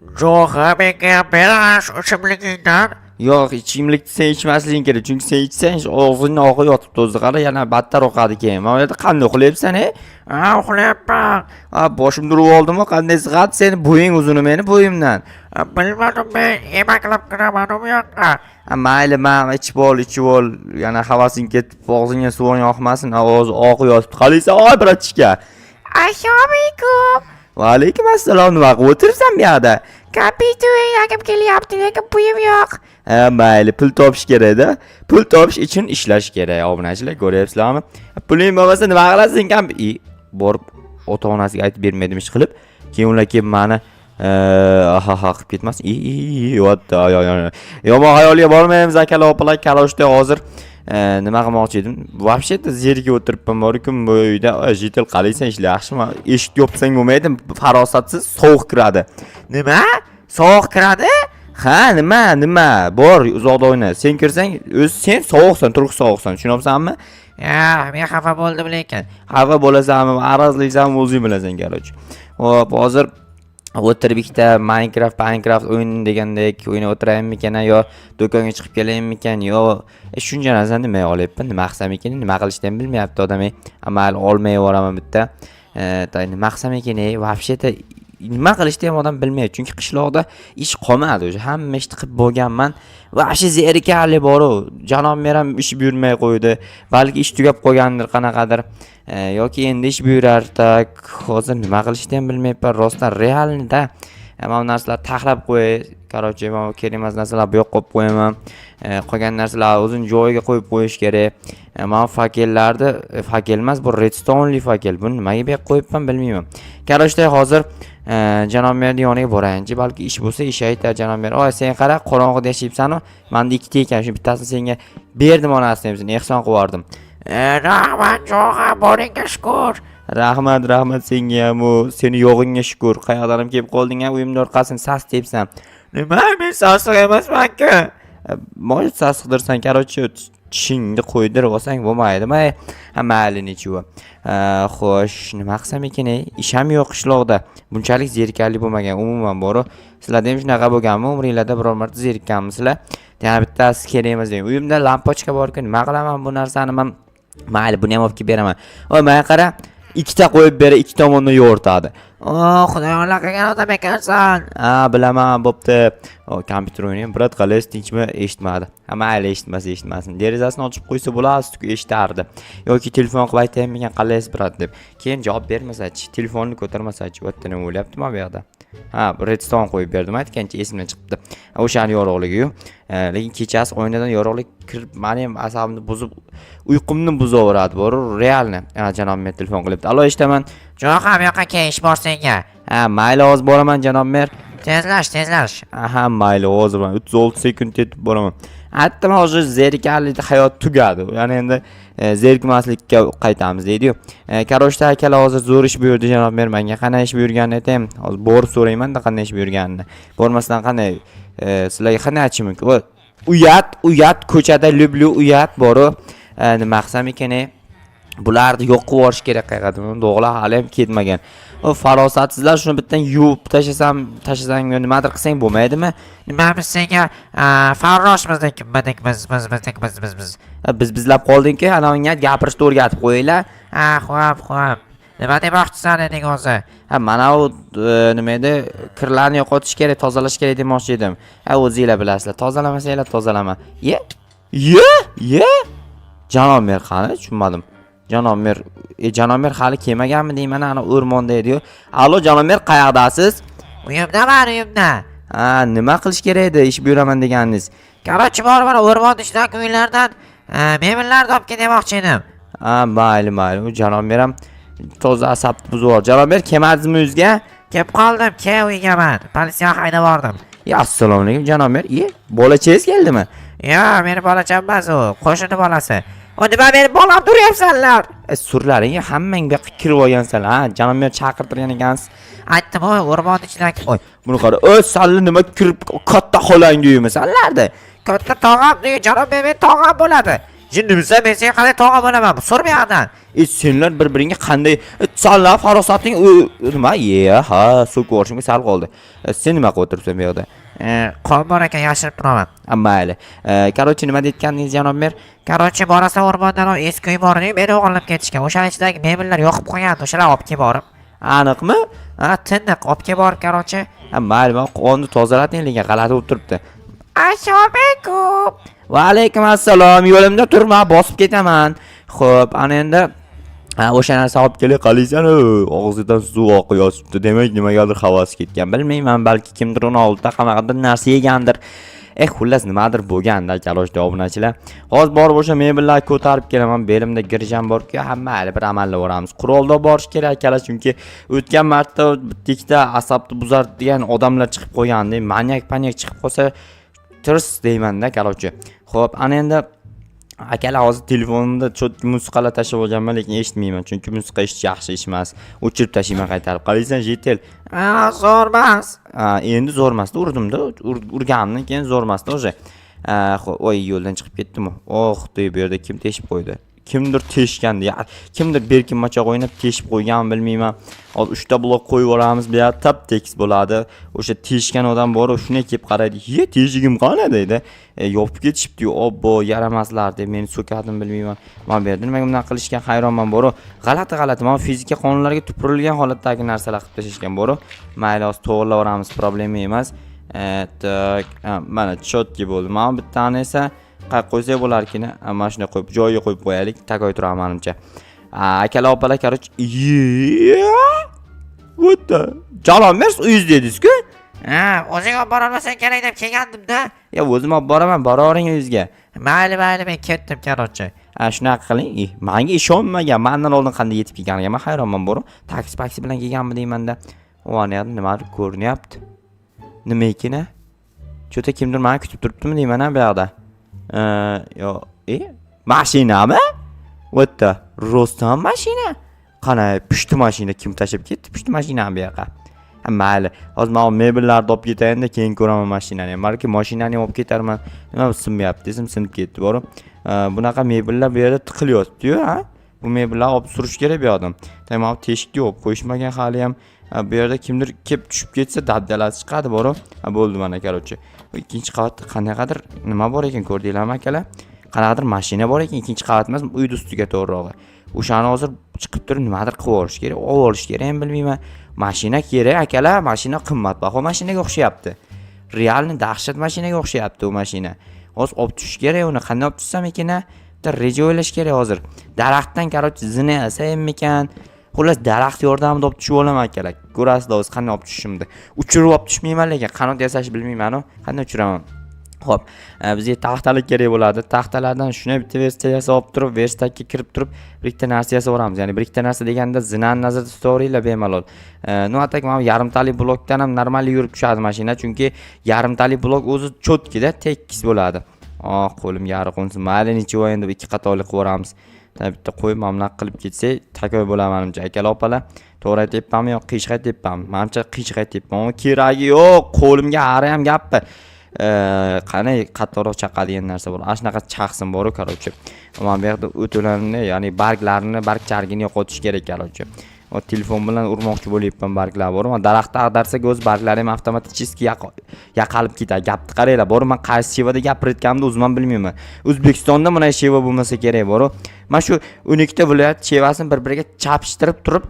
Jo'xa, menga ber shu ichimligingdan. Yo'q, ichimlikni sen ichmasliging kerak, chunki sen ichsang og'zingni og'i yotibdi o'zi, qara, yana battar oqadi keyin. Mana bu yerda qanday uxlayapsan, e? Ha, uxlayapman. Ha, boshimni urib oldimmi? Qanday sig'adi seni bo'ying uzuni meni bo'yimdan. Ha, bilmadim, men emaklab kiraman u yoqqa. Ha, mayli, man ichib ol, ichib ol. Yana havasing ketib, og'zingga suving oqmasin, og'zi oqib yotibdi. Qalaysan, oy, братишка? Assalomu alaykum. Va alaykum assalom, nima qilib o'tiribsan bu yoqda? Kompyuter o'ynagim kelyapti, lekin pulim yo'q. Ha, mayli, pul topish kerak-da. Pul topish uchun ishlash kerak, obunachilar, ko'ryapsizlarmi? Puling bo'lmasa nima qilasan? Kam i borib ota-onasiga aytib bermaydim ish qilib. Keyin ular kelib mani ha ha qilib ketmasin. I i i what the, yomon xayolga bormaymiz, akalar, opalar. Короче, hozir nima qilmoqchi edim? Вообще-то zerikib o'tiribman bor kun bo'yi uyda. Oy, житель, qalaysan, ishlar yaxshimi? Eshik yopsang bo'lmaydi, farosatsiz, sovuq kiradi. Nima? Sovuq kiradi? Ha, nima, nima? Bor, uzoqda o'yna. Sen kirsang, o'zi sen sovuqsan, turq sovuqsan, tushunyapsanmi? Ya, men xafa bo'ldim lekin. Xafa bo'lasanmi, arazlaysanmi, o'zing bilasan, короче. Hop, hozir o'tirib ikkita Minecraft o'yin degandek o'ynab o'tirayinmikan yo do'konga chiqib kelayinmikan yo shuncha narsani nima olyapman, nima qilsam ekan, nima qilishni ham bilmayapti odam. Mayli, olmay yuboraman bitta. Nima qilsam ekan, вообще-то nima qilishni ham odam bilmaydi, chunki qishloqda ish qolmadi, o'sha hamma ishni qilib bo'lganman. Вообще zerikarli boru, janob mer ham ish buyurmay qo'ydi, balki ish tugab qolgandir qanaqadir, yoki endi ish buyurar. Так, hozir nima qilishni ham bilmayapman rostdan, реальный da. Mana bu narsalarni taxlab qo'y, короче, mana bu kerak emas narsalarni bu yoqqa qo'yib qo'yaman. Qolgan narsalarni o'zini joyiga qo'yib qo'yish kerak. Mana fakellarni, fakel emas, bu redstone fakel, buni nimaga bu yoqqa qo'yibman, bilmayman. Короче, hozir janob merni yoniga borayinchi, balki ish bo'lsa, ish aytar janob mer. Oy, sen qara, qorong'ida yashayapsanu, manda ikkita ekan, shu bittasini senga berdim, onasini ham ehson qilib yubordim. Rahmat, jo'xa, boringga shukur. Rahmat, rahmat senga ham, u seni yo'g'ingga shukur. Qayoqdan ham kelib qolding a, uyimni orqasini sas debsan. Nima, men sasiq emasman-ku. Может, sasiqdirsan, короче, tishingni qo'ydirib olsang bo'lmaydimi? Ha, mayli, ничего. Xo'sh, nima qilsam ekan, ey? Ish ham yo'q qishloqda. Bunchalik zerikarli bo'lmagan umuman boru. Sizlarda ham shunaqa bo'lganmi? Umringlarda biror marta zerikkanmisizlar? Yana bittasi kerak emas degan. Uyimda lampochka bor-ku, nima qilaman bu narsani man? Mayli, buni ham olib kelib beraman. Voy, menga qara, ikkita qo'yib bera, ikki tomondan yo'ritadi. O, xudoyorlik qilgan odam ekansan. Ha, bilaman, bo'pti. O, kompyuter o'ynayman. Брат, qalaysiz, tinchmi? Eshitmadi. Ha, mayli, eshitmasa eshitmasin. Derazasini ochib qo'ysa bo'ladi, eshitardi. Yoki telefon qilib aytaymikan, qalaysiz, брат, deb. Keyin javob bermasachi, telefonni ko'tarmasachi, bu yerda nima bo'lyapti mana bu yoqda? Ha, redstone qo'yib berdim aytgancha, esimdan chiqibdi. O'shani yorug'ligi-yu. Lekin kechasi oynadan yorug'lik kirib, mani ham asabimni buzib, uyqumni buzaveradi, boru, реально. Ha, janob mer telefon qilyapti. Alo, eshitaman. Jo'xa, bu yoqqa kel, ish bor senga. Ha, mayli, hozir boraman, janob mer. Tezlash, tezlash. Aha, mayli, hozir man 36 sekund yetib boraman. Aytdim, hozir zerikarli hayot tugadi. Ya'ni endi zerikmaslikka qaytamiz deydi-yu. Короче, akalar, hozir zo'r ish buyurdi janob mer menga. Qanday ish buyurganini aytaymi? Hozir borib so'rayman-da qanday ish buyurganini. Bormasdan qanday sizlarga qanday aytishim mumkin? Voy, uyat, uyat, ko'chada люблю, uyat boru. Nima qilsam ekan, ey? Bularni yo'q qilib yuborish kerak qayergadir. Dog'lar hali ham ketmagan. O, farosatsizlar, shuni bittan yuvib tashlasam, tashlasang yo nimadir qilsang bo'lmaydimi? Nima, biz senga farroshmiz, biz biz biz biz biz biz. Ha, biz bizlab qoldingki, anavinga gapirishni o'rgatib qo'yinglar. Ha, xo'p, xo'p. Nima demoqchisan eding o'zi? Ha, mana u nima edi? Kirlarni yo'qotish kerak, tozalash kerak demoqchi edim. Ha, o'zinglar bilasizlar. Tozalamasanglar tozalama. Ye? Ye? Ye? Janob mer qani? Tushunmadim. Janob mer, janob mer hali kelmaganmi deyman, ana o'rmonda edi-yu. Alo, janob mer, qayoqdasiz? Uyimdaman, uyimda. Ha, nima qilish kerak edi ish buyuraman deganingiz? Короче, bor, mana o'rmonni ichidagi uylardan mebellarni olib kel demoqchi edim. Ha, mayli, mayli. U janob mer ham toza asabni buzib yubordi. Janob mer, kelmadingizmi uyingizga? Kelib qoldim, kel uygaman. Politsiya haydab bordim. Ya, assalomu alaykum, janob mer. Iye, bolachangiz keldimi? Yo, meni bolacham emas u, qo'shni bolasi. O, nima meni bolamni uryapsanlar? E, surlaring hammang bu yoqqa kirib olgansan. Ha, janob mer chaqirtirgan ekansiz. Aytdim, o o'rmonni ichidagi Oy, buni qara. O'z sanli nima kirib katta xolangni uyimisanlardi. Katta tog'am, janob mer, meni tog'am bo'ladi. Jinnimisan, men senga qanday tog'a bo'laman? Sur bu yoqdan. E, senlar bir-biringga qanday sanlar farosating nima? Ye, ha, so'kib yuborishimga sal qoldi. Sen nima qilib o'tiribsan bu yoqda? E, qon bor ekan, yashirib turaman. Ha, mayli. Короче, nima deyotgandingiz, janob mer? Короче, borasan o'rmondan eski uy bor, meni o'g'irlab ketishgan. O'sha ichidagi mebellar yoqib qo'ygan, o'shalar olib kelib borib. Aniqmi? Ha, tiniq olib kelib borib, короче. Ha, mayli, man qonni tozalating, lekin g'alati bo'lib turibdi. Assalomu alaykum. Va alaykum assalom. Yo'limda turma, bosib ketaman. Xo'p, ana endi, ha, o'sha narsa olib kelay, qalaysan, og'zidan suv oqib yotibdi. Demak, nimagadir havasi ketgan. Bilmayman, balki kimdir uni oldida qanaqadir narsa yegandir. Eh, xullas, nimadir bo'lganda, короче, obunachilar. Hozir borib o'sha mebellarni ko'tarib kelaman. Belimda грыжа m bor-ku, hamma hali bir amallab yuboramiz. Qurolda borish kerak, akalar, chunki o'tgan marta bitta ikkita asabni buzar degan odamlar chiqib qo'ygandi. Manyak panyak chiqib qolsa, tirs deymanda, короче. Xo'p, ana endi, akalar, hozir telefonimda чётко musiqalar tashlab olganman, lekin eshitmayman, chunki musiqa eshitish yaxshi ish emas. O'chirib tashlayman qaytarib. Qalaysan, житель? Ha, zo'r emas. Ha, endi zo'r emasda, urdimda, urganimdan keyin zo'r emasda уже. Xo'p, oy, yo'ldan chiqib ketdimi? Oh, bu yerda kim teshib qo'ydi? Kimdir teshgandi. Ya, kimdir berkinmachoq o'ynab teshib qo'yganmi, bilmayman. Hozir 3 ta blok qo'yib yuboramiz, bu yer tap tekis bo'ladi. O'sha teshgan odam bor, shunday kelib qaraydi. "Ye, teshigim qani?" deydi. E, yopib ketishibdi-yu, obbo, yaramaslar deb meni so'kadimi, bilmayman. Mana bu yerda nimaga bunaqa qilishgan, hayronman boru. G'alati g'alati, mana fizika qonunlariga tupurilgan holatdagi narsalar qilib tashlashgan boru. Mayli, hozir to'g'irlab yuboramiz, problema emas. Так, mana чётко bo'ldi. Mana bittani esa qayerga qo'ysak bo'larkin? Mana shunday qo'yib, joyiga qo'yib qo'yaylik. Такой turadi manimcha. Akalar, opalar, короче, what the? Jalol Mers uyingiz dedingiz-ku? Ha, o'zing olib borolmasang kerak deb kelgandim-da. Ya, o'zim olib boraman, boravering uyingizga. Mayli, mayli, men ketdim, короче. Ha, shunaqa qiling. Manga ishonmagan, mandan oldin qanday yetib kelganiga men hayronman boru. Taksi paksi bilan kelganmi deymanda. U ana yerda nimadir ko'rinyapti. Nima ekan, a? Чё-то kimdir meni kutib turibdimi deyman, ha, bu yoqda. Yo, e, mashinami? What the? Rostdan mashina? Qana, pushti mashina kim tashlab ketdi pushti mashinani bu yoqqa? Ha, mayli. Hozir men mebellarni olib ketayinda, keyin ko'raman mashinani. Balki mashinani ham olib ketarman. Nima bu sinmayapti desam, sinib ketdi borib. Bunaqa mebellar bu yerda tiqilyapti-yu, ha? Bu mebellarni olib surish kerak bu yoqdan. Tamam, teshikni olib qo'yishmagan hali ham. Ha, bu yerda kimdir kelib tushib ketsa, dabdalasi chiqadi borib. Ha, bo'ldi mana, короче. Ikkinchi qavatda qanaqadir nima bor ekan, ko'rdinglarmi, akalar? Qanaqadir mashina bor ekan, ikkinchi qavat emas, uyni ustiga to'g'rirog'i. O'shani hozir chiqib turib nimadir qilib yuborish kerak, olib olish kerak ham, bilmayman. Mashina kerak, akalar, mashina qimmatbaho mashinaga o'xshayapti. Реально dahshat mashinaga o'xshayapti u mashina. Hozir olib tushish kerak uni. Qanday olib tushsam ekan, a? Bitta reja o'ylash kerak hozir. Daraxtdan, короче, zina yasaymikan? Xullas, daraxt yordamida olib tushib olaman, akalar. Ko'rasizlar hozir qanday olib tushishimni. Uchirib olib tushmayman, lekin qanot yasash bilmayman-u. Qanday uchiraman? Xo'p, bizga taxtalar kerak bo'ladi. Taxtalardan shunday bitta верстак yasab olib turib, верстак ka kirib turib, bir ikkita narsa yasab yuboramiz. Ya'ni bir ikkita narsa deganda zinani nazarda tutaveringlar bemalol. Ну, а так mana yarimtali blokdan ham normal yurib tushadi mashina, chunki yarimtali blok o'zi чётко da tekis bo'ladi. Oh, qo'lim yari qo'nsin. Mayli, ничего, endi ikki qatorli qilib yuboramiz. Bitta qo'yib mana bunaqa qilib ketsak, такой bo'ladi manimcha. Akalar, opalar, to'g'ri aytyapmanmi yo qiyshiq aytyapmanmi? Manimcha qiyshiq aytyapman. Keragi yo'q, qo'limga hari ham gapmi. Qanday qattiqroq chaqadigan narsa bor, ana shunaqa chaqsin boru, короче. Mana bu yoqda o'tlarni, ya'ni barglarni, barg chargini yo'qotish kerak, короче. O telefon bilan urmoqchi bo'lyapman barglar bor. Mana daraxtni ag'darsak, o'z barglari ham avtomatik yoqalib ketadi. Gapni qaranglar, bor, man qaysi shevada gapirayotganimni o'zim ham bilmayman. O'zbekistonda bunday sheva bo'lmasa kerak boru. Mana shu 12 ta viloyat shevasini bir biriga chapishtirib turib,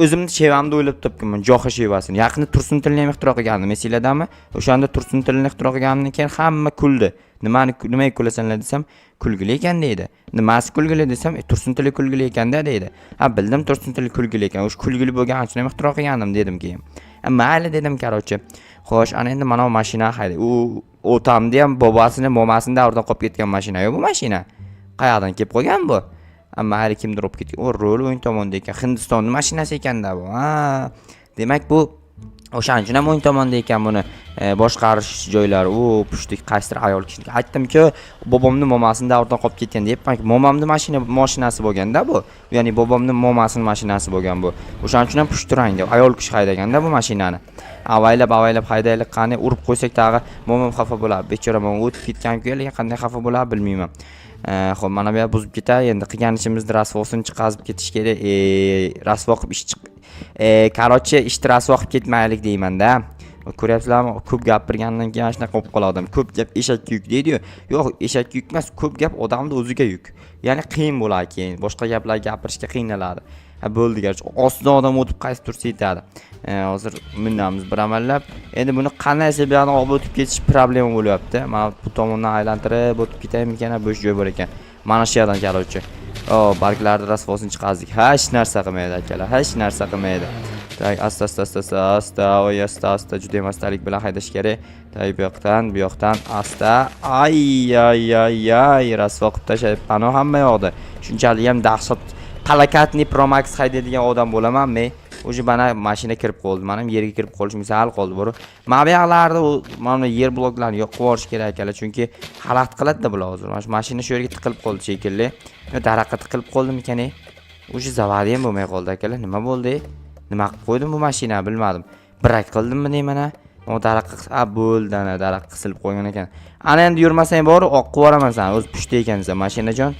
o'zimni shevamni o'ylab topganman, Joha shevasini. Yaqinda tursun tilini ham ixtiro qilgandim, esinglardami? O'shanda tursun tilini ixtiro qilganimdan keyin hamma kuldi. Nimani, nimaga kulasanlar desam, kulgili ekan deydi. Nimasi kulgili desam, tursun tili kulgili ekanda deydi. Ha, bildim, tursun tili kulgili ekan, o'sha kulgili bo'lgani uchun ham ixtiro qilgandim dedim keyin. Ha, mayli dedim, короче. Xo'sh, ana endi mana bu mashina hayda. U otamni ham, bobosini, momasini davridan qolib ketgan mashina yo'q bu mashina. Qayerdan kelib qolgan bu? Mayli, kimdir olib ketgan. U rul o'ng tomonda ekan, Hindistonni mashinasi ekanda bu. Ha, demak, bu o'shaning uchun ham o'ng tomonda ekan buni boshqarish joylari. U pushtik qaysidir ayol kishiniki. Aytdimku, bobomni momasini davridan qolib ketgan deyapman. Momamni mashinasi bo'lganda bu, ya'ni bobomni momasini mashinasi bo'lgan bu. O'shaning uchun ham pushti rangda, ayol kishi haydaganda bu mashinani. Avaylab avaylab haydaylik qani, urib qo'ysak tag'i momam xafa bo'ladi, bechora momam o'tib ketgan-ku, lekin qanday xafa bo'ladi, bilmayman. Xo'p, mana bu yoq buzib ketadi. Endi qilgan ishimizni rasvosini chiqazib ketish kerak. Rasvo qilib ish chiq. Короче, ishni rasvo qilib ketmaylik deyman-da. Ko'ryapsizlarmi? Ko'p gapirgandan keyin mana shunaqa bo'lib qoladi odam. Ko'p gap eshakka yuk deydi-yu. Yo'q, eshakka yuk emas, ko'p gap odamni o'ziga yuk. Ya'ni qiyin bo'ladi keyin, boshqa gaplar gapirishga qiynaladi. Ha, bo'ldi, garchi ostidan odam o'tib qaytib tursa yetadi. Hozir minamiz bir amallab. Endi buni qanday bu yoqdan olib o'tib ketish problema bo'lyapti. Mana bu tomondan aylantirib o'tib ketaymikan, bo'sh joy bor ekan. Mana shu yerdan, короче. O, barglarni rasvosini chiqazdik. Hech narsa qilmaydi, akalar, hech narsa qilmaydi. Так, asta asta asta asta asta, oy, asta asta, juda ham astalik bilan haydash kerak. Так, bu yoqdan, bu yoqdan asta. Ay ay ay ay, rasvo qilib tashlayapman hamma yoqda. Shunchalik ham dahshat palakatni Pro Max haydaydigan odam bo'laman men. Уже mana mashina kirib qoldi. Mana ham yerga kirib qolishim sal qoldi, bor. Mana bu yoqlarda u mana yer bloklarini yo'q qilib yuborish kerak, akalar, chunki xalaqit qiladi-da bular hozir. Mana shu mashina shu yerga tiqilib qoldi shekilli. Yo, daraxtga tiqilib qoldimikan, ey? Уже zavadi ham bo'lmay qoldi, akalar. Nima bo'ldi? Nima qilib qo'ydim bu mashinani, bilmadim. Brak qildimmi deyman a? O daraxtga, a, bo'ldi, ana daraxt qisilib qo'ygan ekan. Ana endi yurmasang bor, oq qilib yuboraman seni. O'zi pushti ekansan, mashinajon.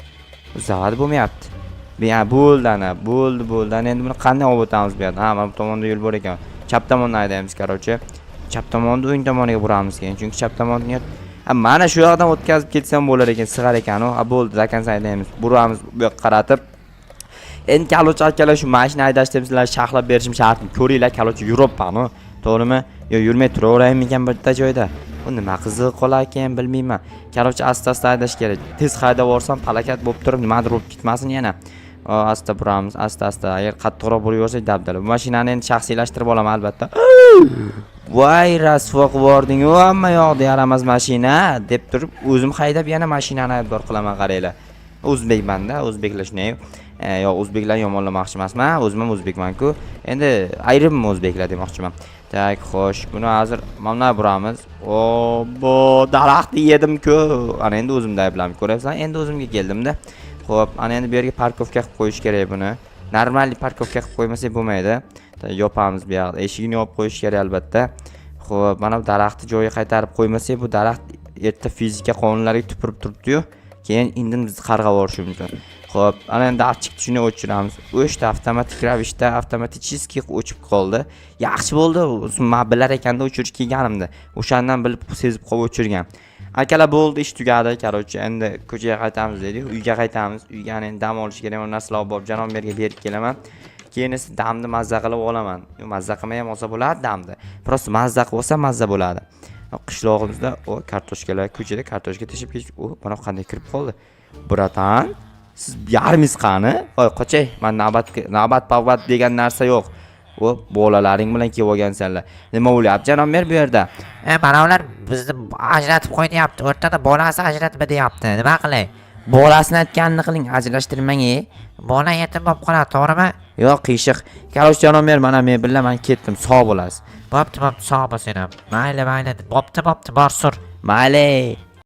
Zavadi bo'lmayapti. Ya bo'ldi, ana, bo'ldi, bo'ldi. Ana endi buni qanday olib o'tamiz bu yerdan? Ha, mana bu tomonda yo'l bor ekan. Chap tomondan haydaymiz, короче. Chap tomonni o'ng tomoniga buramiz keyin, chunki chap tomonni. Ha, mana shu yoqdan o'tkazib ketsam bo'lar ekan, sig'ar ekan u. Ha, bo'ldi, до конца haydaymiz. Buramiz bu yoqqa qaratib. Endi, короче, akalar, shu mashina haydashni sizlarga sharhlab berishim shartmi? Ko'ringlar, короче, yuribman-u. To'g'rimi? Yo yurmay turaveraymikan bitta joyda? Bu nima qiziq qolar ekan, bilmayman. Короче, asta-asta haydash kerak. Tez haydab yuborsam palakat bo'lib turib nimadir bo'lib ketmasin yana. O, asta buramiz, asta-asta. Agar qattiqroq burib yuborsak, dabdala. Bu mashinani endi shaxsiylashtirib olaman albatta. Voy, rasvo qilib yubording-u hamma yoqda, yaramas mashina deb turib o'zim haydab yana mashinani aybdor qilaman, qaranglar. O'zbekman-da, o'zbeklar shunday. Yo'q, o'zbeklarni yomonlamoqchi emasman, o'zim ham o'zbekman-ku. Endi ayrim o'zbeklar demoqchiman. Так, xo'sh, buni hozir mana buramiz. Obbo, daraxtni yedim-ku. Ana endi o'zimda ayblanib ko'ryapsan, endi o'zimga keldimda. Xo'p, ana endi bu yerga парковка qilib qo'yish kerak buni. Нормальный парковка qilib qo'ymasak bo'lmaydi. Так, yopamiz bu yoqda. Eshigini yopib qo'yish kerak albatta. Xo'p, mana bu daraxtni joyiga qaytarib qo'ymasak, bu daraxt erta fizika qonunlariga tupurib turibdi-yu. Keyin indin bizni qarg'ab yuborishi mumkin. Xo'p, ana endi datchikni shuni o'chiramiz. O'chdi, avtomatik ravishda avtomatически o'chib qoldi. Yaxshi bo'ldi, men bilar ekanda o'chirish kelganimda. O'shandan bilib, sezib qolib o'chirgan. Akalar, bo'ldi, ish tugadi. Короче, endi ko'chaga qaytamiz dedik, uyga qaytamiz. Uyga endi dam olish kerak, mana narsalar olib borib janob merga berib kelaman. Keyin esa damni mazza qilib olaman. Yo, mazza qilmay ham olsa bo'ladi damni. Просто mazza qilib olsa mazza bo'ladi. Qishlog'imizda o kartoshkalar, ko'chada kartoshka tashib ketish, o, mana qanday kirib qoldi. Братан, siz yarmingiz qani? Voy, qochay, man navbat navbat pavbat degan narsa yo'q. O, bolalaring bilan kelib olgansanlar. Nima bo'lyapti, janob mer, bu yerda? E, mana ular bizni ajratib qo'yyapti. O'rtada bolasi ajratma deyapti. Nima qilay? Bolasini aytganini qiling, ajrashtirmang, e. Bola yetim bo'lib qoladi, to'g'rimi? Yo'q, qiyshiq. Короче, janob mer, mana men bilan man ketdim, sog' bo'lasiz. Bo'pti, bo'pti, sog' bo'l sen ham. Mayli, mayli. Bo'pti, bo'pti, bor sur. Mayli.